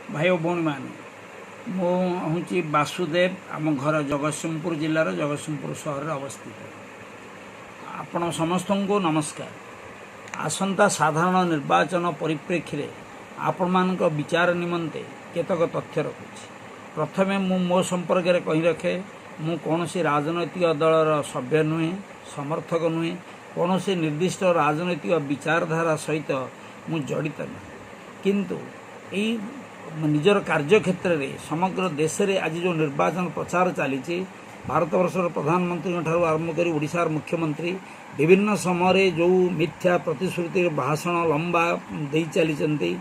ଭାଇ ଓ ଭଉଣୀମାନେ, ମୁଁ ହେଉଛି ବାସୁଦେବ। ଆମ ଘର ଜଗତସିଂହପୁର ଜିଲ୍ଲାର ଜଗତସିଂହପୁର ସହରରେ ଅବସ୍ଥିତ। ଆପଣ ସମସ୍ତଙ୍କୁ ନମସ୍କାର। ଆସନ୍ତା ସାଧାରଣ ନିର୍ବାଚନ ପରିପ୍ରେକ୍ଷୀରେ ଆପଣମାନଙ୍କ ବିଚାର ନିମନ୍ତେ କେତେକ ତଥ୍ୟ ରଖୁଛି। ପ୍ରଥମେ ମୁଁ ମୋ ସମ୍ପର୍କରେ କହି ରଖେ, ମୁଁ କୌଣସି ରାଜନୈତିକ ଦଳର ସଭ୍ୟ ନୁହେଁ, ସମର୍ଥକ ନୁହେଁ, କୌଣସି ନିର୍ଦ୍ଦିଷ୍ଟ ରାଜନୈତିକ ବିଚାରଧାରା ସହିତ ମୁଁ ଜଡ଼ିତ ନୁହେଁ। କିନ୍ତୁ ଏଇ ନିଜର କାର୍ଯ୍ୟକ୍ଷେତ୍ରରେ ସମଗ୍ର ଦେଶରେ ଆଜି ଯେଉଁ ନିର୍ବାଚନ ପ୍ରଚାର ଚାଲିଛି, ଭାରତବର୍ଷର ପ୍ରଧାନମନ୍ତ୍ରୀଙ୍କ ଠାରୁ ଆରମ୍ଭ କରି ଓଡ଼ିଶାର ମୁଖ୍ୟମନ୍ତ୍ରୀ ବିଭିନ୍ନ ସମୟରେ ଯେଉଁ ମିଥ୍ୟା ପ୍ରତିଶ୍ରୁତିର ଭାଷଣ ଲମ୍ବା ଦେଇ ଚାଲିଛନ୍ତି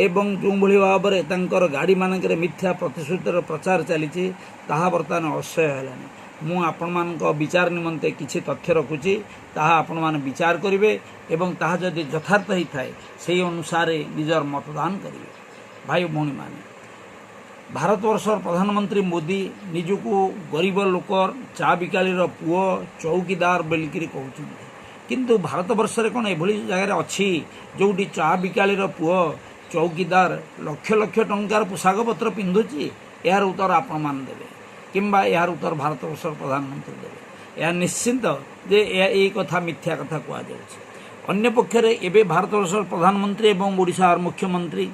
ଏବଂ ଯେଉଁଭଳି ଭାବରେ ତାଙ୍କର ଗାଡ଼ିମାନଙ୍କରେ ମିଥ୍ୟା ପ୍ରତିଶ୍ରୁତିର ପ୍ରଚାର ଚାଲିଛି, ତାହା ବର୍ତ୍ତମାନ ଅସହ୍ୟ ହେଲାଣି। ମୁଁ ଆପଣମାନଙ୍କ ବିଚାର ନିମନ୍ତେ କିଛି ତଥ୍ୟ ରଖୁଛି। ତାହା ଆପଣମାନେ ବିଚାର କରିବେ ଏବଂ ତାହା ଯଦି ଯଥାର୍ଥ ହେଇଥାଏ, ସେହି ଅନୁସାରେ ନିଜର ମତଦାନ କରିବେ। ଭାଇ ଭଉଣୀମାନେ, ଭାରତବର୍ଷର ପ୍ରଧାନମନ୍ତ୍ରୀ ମୋଦି ନିଜକୁ ଗରିବ ଲୋକ, ଚା ବିକାଳିର ପୁଅ, ଚୌକିଦାର ବୋଲିକିରି କହୁଛନ୍ତି। କିନ୍ତୁ ଭାରତବର୍ଷରେ କ'ଣ ଏଭଳି ଜାଗାରେ ଅଛି ଯେଉଁଠି ଚା ବିକାଳିର ପୁଅ, ଚୌକିଦାର ଲକ୍ଷ ଲକ୍ଷ ଟଙ୍କାର ପୋଷାକ ପତ୍ର ପିନ୍ଧୁଛି? ଏହାର ଉତ୍ତର ଆପଣମାନେ ଦେବେ କିମ୍ବା ଏହାର ଉତ୍ତର ଭାରତବର୍ଷର ପ୍ରଧାନମନ୍ତ୍ରୀ ଦେବେ। ଏହା ନିଶ୍ଚିନ୍ତ ଯେ ଏହା ଏଇ କଥା ମିଥ୍ୟା କଥା କୁହାଯାଉଛି। ଅନ୍ୟପକ୍ଷରେ ଏବେ ଭାରତବର୍ଷର ପ୍ରଧାନମନ୍ତ୍ରୀ ଏବଂ ଓଡ଼ିଶାର ମୁଖ୍ୟମନ୍ତ୍ରୀ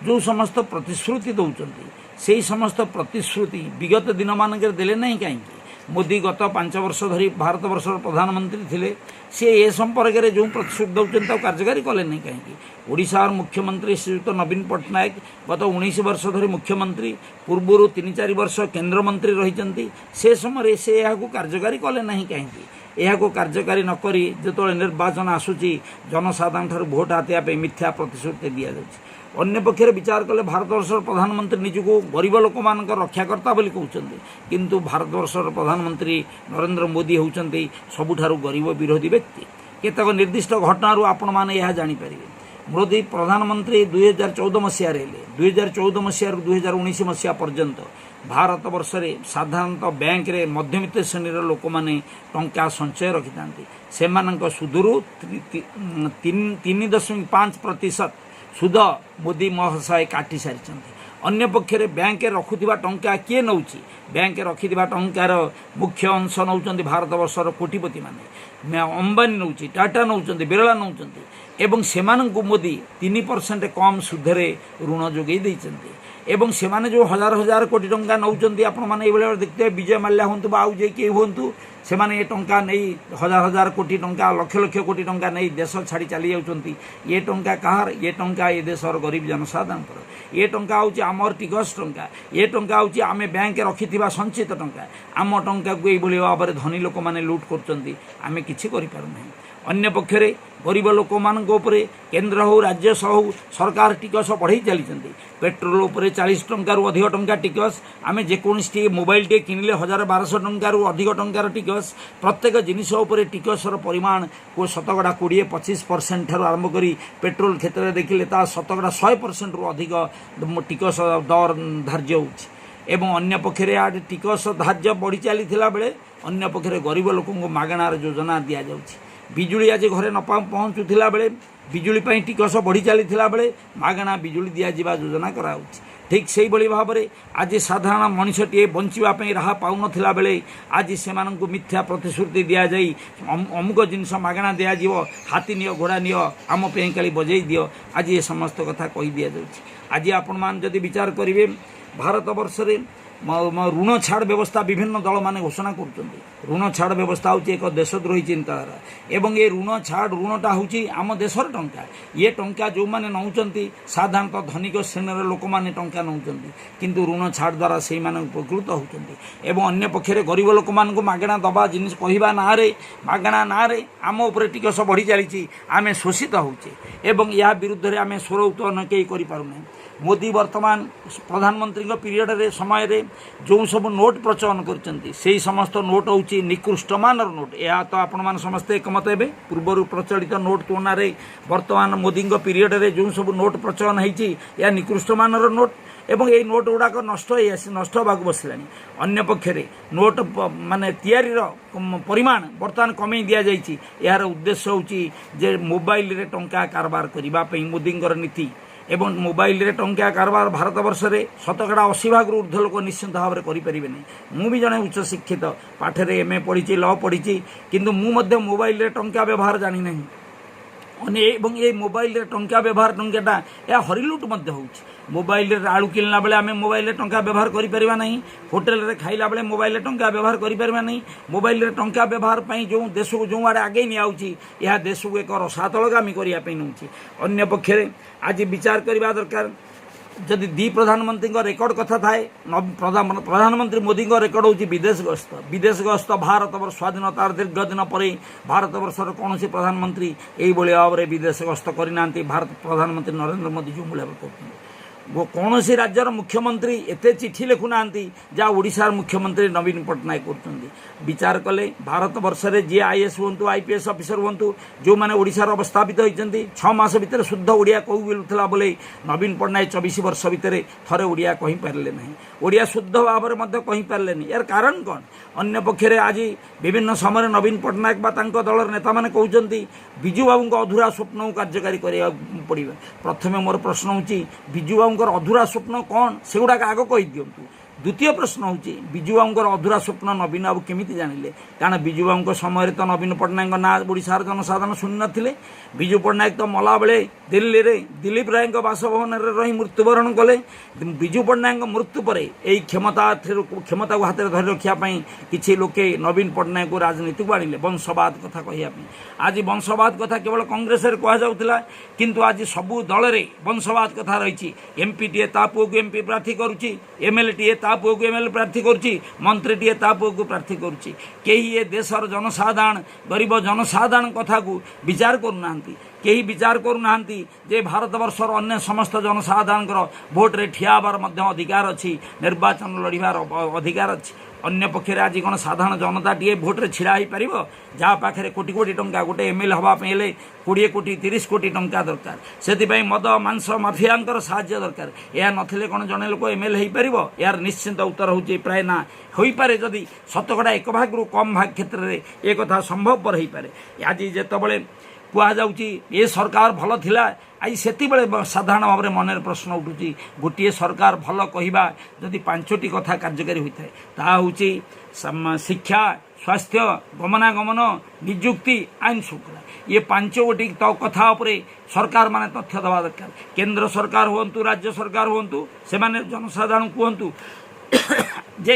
ଯେଉଁ ସମସ୍ତ ପ୍ରତିଶ୍ରୁତି ଦେଉଛନ୍ତି, ସେହି ସମସ୍ତ ପ୍ରତିଶ୍ରୁତି ବିଗତ ଦିନମାନଙ୍କରେ ଦେଲେ ନାହିଁ କାହିଁକି? ମୋଦି ଗତ 5 ବର୍ଷ ଧରି ଭାରତବର୍ଷର ପ୍ରଧାନମନ୍ତ୍ରୀ ଥିଲେ। ସେ ଏ ସମ୍ପର୍କରେ ଯେଉଁ ପ୍ରତିଶ୍ରୁତି ଦେଉଛନ୍ତି, ତାକୁ କାର୍ଯ୍ୟକାରୀ କଲେ ନାହିଁ କାହିଁକି? ଓଡ଼ିଶାର ମୁଖ୍ୟମନ୍ତ୍ରୀ ଶ୍ରୀଯୁକ୍ତ ନବୀନ ପଟ୍ଟନାୟକ ଗତ 19 ବର୍ଷ ଧରି ମୁଖ୍ୟମନ୍ତ୍ରୀ, ପୂର୍ବରୁ 3-4 ବର୍ଷ କେନ୍ଦ୍ରମନ୍ତ୍ରୀ ରହିଛନ୍ତି। ସେ ସମୟରେ ସେ ଏହାକୁ କାର୍ଯ୍ୟକାରୀ କଲେ ନାହିଁ କାହିଁକି? ଏହାକୁ କାର୍ଯ୍ୟକାରୀ ନକରି ଯେତେବେଳେ ନିର୍ବାଚନ ଆସୁଛି, ଜନସାଧାରଣ ଠାରୁ ଭୋଟ ହାତେଇବା ପାଇଁ ମିଥ୍ୟା ପ୍ରତିଶ୍ରୁତି ଦିଆଯାଉଛି। ଅନ୍ୟପକ୍ଷରେ ବିଚାର କଲେ ଭାରତବର୍ଷର ପ୍ରଧାନମନ୍ତ୍ରୀ ନିଜକୁ ଗରିବ ଲୋକମାନଙ୍କର ରକ୍ଷାକର୍ତ୍ତା ବୋଲି କହୁଛନ୍ତି। କିନ୍ତୁ ଭାରତବର୍ଷର ପ୍ରଧାନମନ୍ତ୍ରୀ ନରେନ୍ଦ୍ର ମୋଦି ହେଉଛନ୍ତି ସବୁଠାରୁ ଗରିବ ବିରୋଧୀ ବ୍ୟକ୍ତି। କେତେକ ନିର୍ଦ୍ଦିଷ୍ଟ ଘଟଣାରୁ ଆପଣମାନେ ଏହା ଜାଣିପାରିବେ। ମୋଦି ପ୍ରଧାନମନ୍ତ୍ରୀ 2014 ମସିହାରେ ହେଲେ। 2014 ମସିହାରୁ 2019 ମସିହା ପର୍ଯ୍ୟନ୍ତ ଭାରତବର୍ଷରେ ସାଧାରଣତଃ ବ୍ୟାଙ୍କରେ ମଧ୍ୟବିତ୍ତ ଶ୍ରେଣୀର ଲୋକମାନେ ଟଙ୍କା ସଞ୍ଚୟ ରଖିଥାନ୍ତି। ସେମାନଙ୍କ ସୁଧରୁ 3.5% ସୁଧ ମୋଦି ମହାଶୟ କାଟି ସାରିଛନ୍ତି। ଅନ୍ୟପକ୍ଷରେ ବ୍ୟାଙ୍କରେ ରଖୁଥିବା ଟଙ୍କା କିଏ ନେଉଛି? ବ୍ୟାଙ୍କରେ ରଖିଥିବା ଟଙ୍କାର ମୁଖ୍ୟ ଅଂଶ ନେଉଛନ୍ତି ଭାରତବର୍ଷର କୋଟିପତିମାନେ। ଅମ୍ବାନୀ ନେଉଛି, ଟାଟା ନେଉଛନ୍ତି, ବିରଳା ନେଉଛନ୍ତି ଏବଂ ସେମାନଙ୍କୁ ମୋଦି 3% କମ୍ ସୁଧରେ ଋଣ ଯୋଗାଇ ଦେଇଛନ୍ତି। ଏବଂ ସେମାନେ ଯେଉଁ ହଜାର ହଜାର କୋଟି ଟଙ୍କା ନେଉଛନ୍ତି, ଆପଣମାନେ ଏଇଭଳି ଭାବରେ ଦେଖିଥିବେ, ବିଜୟ ମାଲ୍ୟା ହୁଅନ୍ତୁ ବା ଆଉ ଯେ କେହି ହୁଅନ୍ତୁ, ସେମାନେ ଏ ଟଙ୍କା ନେଇ, ହଜାର ହଜାର କୋଟି ଟଙ୍କା, ଲକ୍ଷ ଲକ୍ଷ କୋଟି ଟଙ୍କା ନେଇ ଦେଶ ଛାଡ଼ି ଚାଲି ଯାଉଛନ୍ତି। ଏ ଟଙ୍କା କାହାର? ଏ ଟଙ୍କା ଏ ଦେଶର ଗରିବ ଜନସାଧାରଣଙ୍କର। ଏ ଟଙ୍କା ହେଉଛି ଆମର ଟିକସ ଟଙ୍କା। ଏ ଟଙ୍କା ହେଉଛି ଆମେ ବ୍ୟାଙ୍କରେ ରଖିଥିବା ସଞ୍ଚିତ ଟଙ୍କା। ଆମ ଟଙ୍କାକୁ ଏଇଭଳି ଭାବରେ ଧନୀ ଲୋକମାନେ ଲୁଟ୍ କରୁଛନ୍ତି, ଆମେ କିଛି କରିପାରୁନାହିଁ। ଅନ୍ୟପକ୍ଷରେ ଗରିବ ଲୋକମାନଙ୍କ ଉପରେ କେନ୍ଦ୍ର ହେଉ, ରାଜ୍ୟ ହେଉ, ସରକାର ଟିକସ ବଢ଼େଇ ଚାଲିଛନ୍ତି। ପେଟ୍ରୋଲ ଉପରେ 40 ଟଙ୍କାରୁ ଅଧିକ ଟଙ୍କା ଟିକସ। ଆମେ ଯେକୌଣସି ଟିକେ ମୋବାଇଲଟିଏ କିଣିଲେ 1000-1200 ଟଙ୍କାରୁ ଅଧିକ ଟଙ୍କାର ଟିକସ। ପ୍ରତ୍ୟେକ ଜିନିଷ ଉପରେ ଟିକସର ପରିମାଣ ଶତକଡ଼ା 20-25% ଠାରୁ ଆରମ୍ଭ କରି ପେଟ୍ରୋଲ କ୍ଷେତ୍ରରେ ଦେଖିଲେ ତାହା ଶତକଡ଼ା 100%ରୁ ଅଧିକ ଟିକସ ଦର ଧାର୍ଯ୍ୟ ହେଉଛି। ଏବଂ ଅନ୍ୟ ପକ୍ଷରେ ଆଡ଼େ ଟିକସ ଧାର୍ଯ୍ୟ ବଢ଼ି ଚାଲିଥିଲା ବେଳେ ଅନ୍ୟ ପକ୍ଷରେ ଗରିବ ଲୋକଙ୍କୁ ମାଗଣାର ଯୋଜନା ଦିଆଯାଉଛି। ବିଜୁଳି ଆଜି ଘରେ ନ ପହଞ୍ଚୁଥିଲା ବେଳେ, ବିଜୁଳି ପାଇଁ ଟିକସ ବଢ଼ି ଚାଲିଥିଲା ବେଳେ ମାଗଣା ବିଜୁଳି ଦିଆଯିବା ଯୋଜନା କରାଯାଉଛି। ଠିକ୍ ସେଇଭଳି ଭାବରେ ଆଜି ସାଧାରଣ ମଣିଷଟିଏ ବଞ୍ଚିବା ପାଇଁ ରାହା ପାଉନଥିଲା ବେଳେ ଆଜି ସେମାନଙ୍କୁ ମିଥ୍ୟା ପ୍ରତିଶ୍ରୁତି ଦିଆଯାଇ ଅମୁକ ଜିନିଷ ମାଗଣା ଦିଆଯିବ, ହାତୀ ନିଅ, ଘୋଡ଼ା ନିଅ, ଆମ ପାଇଁ କାଳି ବଜେଇ ଦିଅ, ଆଜି ଏ ସମସ୍ତ କଥା କହି ଦିଆଯାଉଛି। ଆଜି ଆପଣମାନେ ଯଦି ବିଚାର କରିବେ, ଭାରତବର୍ଷରେ ଋଣ ଛାଡ଼ ବ୍ୟବସ୍ଥା ବିଭିନ୍ନ ଦଳମାନେ ଘୋଷଣା କରୁଛନ୍ତି। ଋଣ ଛାଡ଼ ବ୍ୟବସ୍ଥା ହେଉଛି ଏକ ଦେଶଦ୍ରୋହୀ ଚିନ୍ତାଧାରା। ଏବଂ ଏ ଋଣ ଛାଡ଼, ଋଣଟା ହେଉଛି ଆମ ଦେଶର ଟଙ୍କା। ଇଏ ଟଙ୍କା ଯେଉଁମାନେ ନେଉଛନ୍ତି, ସାଧାରଣତଃ ଧନିକ ଶ୍ରେଣୀର ଲୋକମାନେ ଟଙ୍କା ନେଉଛନ୍ତି। କିନ୍ତୁ ଋଣ ଛାଡ଼ ଦ୍ୱାରା ସେଇମାନେ ଉପକୃତ ହେଉଛନ୍ତି ଏବଂ ଅନ୍ୟ ପକ୍ଷରେ ଗରିବ ଲୋକମାନଙ୍କୁ ମାଗଣା ଦେବା ଜିନିଷ କହିବା ନାଁରେ, ମାଗଣା ନାଁରେ ଆମ ଉପରେ ଟିକସ ବଢ଼ି ଚାଲିଛି। ଆମେ ଶୋଷିତ ହେଉଛେ ଏବଂ ଏହା ବିରୁଦ୍ଧରେ ଆମେ ସ୍ୱର ଉତ୍ତୋଳନ କେହି କରିପାରୁନାହିଁ। ମୋଦି ବର୍ତ୍ତମାନ ପ୍ରଧାନମନ୍ତ୍ରୀଙ୍କ ପିରିୟଡ଼ରେ, ସମୟରେ ଯେଉଁ ସବୁ ନୋଟ୍ ପ୍ରଚଳନ କରିଛନ୍ତି, ସେହି ସମସ୍ତ ନୋଟ୍ ହେଉଛି ନିକୃଷ୍ଟମାନର ନୋଟ୍। ଏହା ତ ଆପଣମାନେ ସମସ୍ତେ ଏକମତ ହେବେ। ପୂର୍ବରୁ ପ୍ରଚଳିତ ନୋଟ୍ ତୁଳନାରେ ବର୍ତ୍ତମାନ ମୋଦିଙ୍କ ପିରିୟଡ଼ରେ ଯେଉଁ ସବୁ ନୋଟ୍ ପ୍ରଚଳନ ହେଇଛି, ଏହା ନିକୃଷ୍ଟମାନର ନୋଟ୍ ଏବଂ ଏଇ ନୋଟ୍ ଗୁଡ଼ାକ ନଷ୍ଟ ହେଇ ଆସି ନଷ୍ଟ ହେବାକୁ ବସିଲାଣି। ଅନ୍ୟପକ୍ଷରେ ନୋଟ୍ ମାନେ ତିଆରିର ପରିମାଣ ବର୍ତ୍ତମାନ କମେଇ ଦିଆଯାଇଛି। ଏହାର ଉଦ୍ଦେଶ୍ୟ ହେଉଛି ଯେ ମୋବାଇଲରେ ଟଙ୍କା କାରବାର କରିବା ପାଇଁ ମୋଦିଙ୍କର ନୀତି। ଏବଂ ମୋବାଇଲରେ ଟଙ୍କା କାରବାର ଭାରତବର୍ଷରେ 80% ଭାଗରୁ ଉର୍ଦ୍ଧ୍ୱ ଲୋକ ନିଶ୍ଚିନ୍ତ ଭାବରେ କରିପାରିବେ ନାହିଁ। ମୁଁ ବି ଜଣେ ଉଚ୍ଚଶିକ୍ଷିତ, ପାଠରେ ଏମ୍ଏ ପଢ଼ିଛି, ଲ ପଢ଼ିଛି, କିନ୍ତୁ ମୁଁ ମଧ୍ୟ ମୋବାଇଲରେ ଟଙ୍କା ବ୍ୟବହାର ଜାଣିନାହିଁ। ଏବଂ ଏଇ ମୋବାଇଲରେ ଟଙ୍କା ବ୍ୟବହାର, ଟଙ୍କାଟା ଏହା ହରିଲୁଟ ମଧ୍ୟ ହେଉଛି। ମୋବାଇଲରେ ଆଳୁ କିଣିଲା ବେଳେ ଆମେ ମୋବାଇଲରେ ଟଙ୍କା ବ୍ୟବହାର କରିପାରିବା ନାହିଁ। ହୋଟେଲରେ ଖାଇଲା ବେଳେ ମୋବାଇଲରେ ଟଙ୍କା ବ୍ୟବହାର କରିପାରିବା ନାହିଁ। ମୋବାଇଲରେ ଟଙ୍କା ବ୍ୟବହାର ପାଇଁ ଯେଉଁ ଦେଶକୁ ଯେଉଁ ଆଡ଼େ ଆଗେଇ ନିଆଯାଉଛି, ଏହା ଦେଶକୁ ଏକ ରସାତଳଗାମୀ କରିବା ପାଇଁ ନେଉଛି। ଅନ୍ୟ ପକ୍ଷରେ ଆଜି ବିଚାର କରିବା ଦରକାର, ଯଦି ଦି ପ୍ରଧାନମନ୍ତ୍ରୀଙ୍କ ରେକର୍ଡ କଥା ଥାଏ, ପ୍ରଧାନମନ୍ତ୍ରୀ ମୋଦିଙ୍କ ରେକର୍ଡ ହେଉଛି ବିଦେଶ ଗସ୍ତ। ବିଦେଶ ଗସ୍ତ, ଭାରତବର୍ଷ ସ୍ୱାଧୀନତାର ଦୀର୍ଘ ଦିନ ପରେ ଭାରତବର୍ଷର କୌଣସି ପ୍ରଧାନମନ୍ତ୍ରୀ ଏଇଭଳି ଭାବରେ ବିଦେଶ ଗସ୍ତ କରିନାହାନ୍ତି, ଭାରତ ପ୍ରଧାନମନ୍ତ୍ରୀ ନରେନ୍ଦ୍ର ମୋଦି ଯେଉଁଭଳି ଭାବରେ କରୁଛନ୍ତି। କୌଣସି ରାଜ୍ୟର ମୁଖ୍ୟମନ୍ତ୍ରୀ ଏତେ ଚିଠି ଲେଖୁନାହାନ୍ତି, ଯାହା ଓଡ଼ିଶାର ମୁଖ୍ୟମନ୍ତ୍ରୀ ନବୀନ ପଟ୍ଟନାୟକ କରୁଛନ୍ତି। ବିଚାର କଲେ ଭାରତବର୍ଷରେ ଯିଏ ଆଇଏଏସ୍ ହୁଅନ୍ତୁ, ଆଇପିଏସ୍ ଅଫିସର ହୁଅନ୍ତୁ, ଯେଉଁମାନେ ଓଡ଼ିଶାର ଅବସ୍ଥାପିତ ହୋଇଛନ୍ତି, 6 ମାସ ଭିତରେ ଶୁଦ୍ଧ ଓଡ଼ିଆ କହୁ ବୁଲୁଥିଲା ବୋଲି ନବୀନ ପଟ୍ଟନାୟକ 24 ବର୍ଷ ଭିତରେ ଥରେ ଓଡ଼ିଆ କହିପାରିଲେ ନାହିଁ। ଓଡ଼ିଆ ଶୁଦ୍ଧ ଭାବରେ ମଧ୍ୟ କହିପାରିଲେନି। ଏହାର କାରଣ କ'ଣ? ଅନ୍ୟ ପକ୍ଷରେ ଆଜି ବିଭିନ୍ନ ସମୟରେ ନବୀନ ପଟ୍ଟନାୟକ ବା ତାଙ୍କ ଦଳର ନେତାମାନେ କହୁଛନ୍ତି, ବିଜୁବାବୁଙ୍କ ଅଧୁରା ସ୍ୱପ୍ନକୁ କାର୍ଯ୍ୟକାରୀ କରିବାକୁ ପଡ଼ିବ। ପ୍ରଥମେ ମୋର ପ୍ରଶ୍ନ ହେଉଛି, ବିଜୁବାବୁଙ୍କର ଅଧୁରା ସ୍ୱପ୍ନ କ'ଣ, ସେଗୁଡ଼ାକ ଆଗ କହିଦିଅନ୍ତୁ। ଦ୍ୱିତୀୟ ପ୍ରଶ୍ନ ହେଉଛି, ବିଜୁବାବୁଙ୍କର ଅଧୁରା ସ୍ୱପ୍ନ ନବୀନ ବାବୁ କେମିତି ଜାଣିଲେ? କାରଣ ବିଜୁବାବୁଙ୍କ ସମୟରେ ତ ନବୀନ ପଟ୍ଟନାୟକଙ୍କ ନାଁ ଓଡ଼ିଶାର ଜନସାଧାରଣ ଶୁଣିନଥିଲେ। ବିଜୁ ପଟ୍ଟନାୟକ ତ ମଲାବେଳେ ଦିଲ୍ଲୀରେ ଦିଲ୍ଲୀପ ରାୟଙ୍କ ବାସଭବନରେ ରହି ମୃତ୍ୟୁବରଣ କଲେ। ବିଜୁ ପଟ୍ଟନାୟକଙ୍କ ମୃତ୍ୟୁ ପରେ ଏଇ କ୍ଷମତାକୁ ହାତରେ ଧରି ରଖିବା ପାଇଁ କିଛି ଲୋକେ ନବୀନ ପଟ୍ଟନାୟକଙ୍କୁ ରାଜନୀତିକୁ ଆଣିଲେ ବଂଶବାଦ କଥା କହିବା ପାଇଁ। ଆଜି ବଂଶବାଦ କଥା କେବଳ କଂଗ୍ରେସରେ କୁହାଯାଉଥିଲା, କିନ୍ତୁ ଆଜି ସବୁ ଦଳରେ ବଂଶବାଦ କଥା ରହିଛି। ଏମ୍ପିଟିଏ ତା ପୁଅକୁ ଏମ୍ପି ପ୍ରାର୍ଥୀ କରୁଛି, ଏମ୍ଏଲ୍ଏଟିଏ ତା ପୁଅକୁ ଏମ୍ଏଲ୍ଏ ପ୍ରାର୍ଥୀ କରୁଛି, ମନ୍ତ୍ରୀଟିଏ ତା ପୁଅକୁ ପ୍ରାର୍ଥୀ କରୁଛି। କେହି ଏ ଦେଶର ଜନସାଧାରଣ, ଗରିବ ଜନସାଧାରଣ କଥାକୁ ବିଚାର କରୁନାହାନ୍ତି। କେହି ବିଚାର କରୁନାହାନ୍ତି ଯେ ଭାରତବର୍ଷର ଅନ୍ୟ ସମସ୍ତ ଜନସାଧାରଣଙ୍କର ଭୋଟରେ ଠିଆ ହେବାର ମଧ୍ୟ ଅଧିକାର ଅଛି, ନିର୍ବାଚନ ଲଢ଼ିବାର ଅଧିକାର ଅଛି। ଅନ୍ୟ ପକ୍ଷରେ ଆଜି କ'ଣ ସାଧାରଣ ଜନତାଟିଏ ଭୋଟରେ ଛିଡ଼ା ହେଇପାରିବ, ଯାହା ପାଖରେ କୋଟି କୋଟି ଟଙ୍କା? ଗୋଟେ ଏମ୍ଏଲ୍ଏ ହେବା ପାଇଁ ହେଲେ 20 କୋଟି, 30 କୋଟି ଟଙ୍କା ଦରକାର। ସେଥିପାଇଁ ମଦ ମାଂସ ମାଫିଆଙ୍କର ସାହାଯ୍ୟ ଦରକାର। ଏହା ନଥିଲେ କ'ଣ ଜଣେ ଲୋକ ଏମ୍ଏଲ୍ଏ ହେଇପାରିବ? ଏହାର ନିଶ୍ଚିନ୍ତ ଉତ୍ତର ହେଉଛି ପ୍ରାୟ ନା। ହୋଇପାରେ ଯଦି 1% ଭାଗରୁ କମ୍ ଭାଗ କ୍ଷେତ୍ରରେ ଏ କଥା ସମ୍ଭବପର ହେଇପାରେ। ଆଜି ଯେତେବେଳେ କୁହାଯାଉଛି ଏ ସରକାର ଭଲ ଥିଲା, ଆଜି ସେତିବେଳେ ସାଧାରଣ ଭାବରେ ମନରେ ପ୍ରଶ୍ନ ଉଠୁଛି, ଗୋଟିଏ ସରକାର ଭଲ କହିବା ଯଦି ପାଞ୍ଚଟି କଥା କାର୍ଯ୍ୟକାରୀ ହୋଇଥାଏ, ତାହା ହେଉଛି ଶିକ୍ଷା, ସ୍ୱାସ୍ଥ୍ୟ, ଗମନାଗମନ, ନିଯୁକ୍ତି, ଆଇନ ଶୃଙ୍ଖଳା। ଇଏ ପାଞ୍ଚ ଗୋଟି ତ କଥା ଉପରେ ସରକାରମାନେ ତଥ୍ୟ ଦେବା ଦରକାର। କେନ୍ଦ୍ର ସରକାର ହୁଅନ୍ତୁ, ରାଜ୍ୟ ସରକାର ହୁଅନ୍ତୁ, ସେମାନେ ଜନସାଧାରଣ କୁହନ୍ତୁ ଯେ